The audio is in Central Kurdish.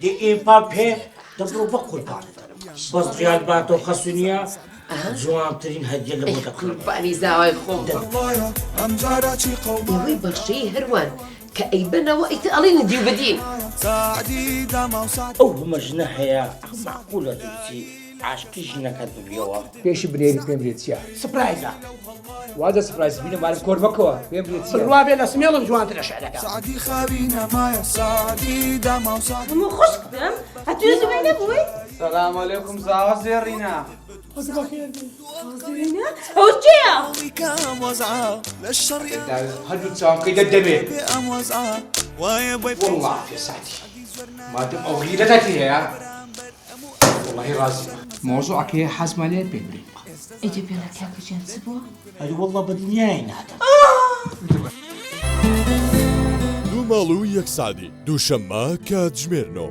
دێ ئێمپاپێ دەبڕۆ بە قوربانت بەس ڕیال باتۆ خەسونیە جوانترین هەدیە لە بۆ دەکڕم. قوربانی زاوای خۆم بم. ئێوەی بەخشەی هەروان کە ئەیبەنەوە ئیتر ئەڵێن دیو بدین. ئەو هەمە ژنە هەیە مەعقولە تۆ بچی عاشقی ژنەکەت ببیەوە؟ پێشی بنێری پێم بێ چیە؟ سپرایزە. وازە سپرایز بینە مالم کۆر مەکەوە پێم بێ چیە؟ بڕوا بێ لە سمێڵم جوانترە شعرەکە. هەموو خوشک بم ئەتوو زووی نەبووی؟ سلام علیکم زاوا زێڕینە. زوینە ئەو کێیە؟ هەردوو چاوم کەی دەدەمێ والله عافیە سەعدی مادەم ئەو غیرەتەتی هەیە وەڵاهی ڕازیمە مەوزوعەکەی حەزمان لێ پێ برێ ئەی دە بێڵە کاکە گیان چ بووە؟ ئەرێ وەڵڵا بە دنیای نادەم. دوو ماڵ و یەک سەعدی دووشەممە کاتژمێر نۆ.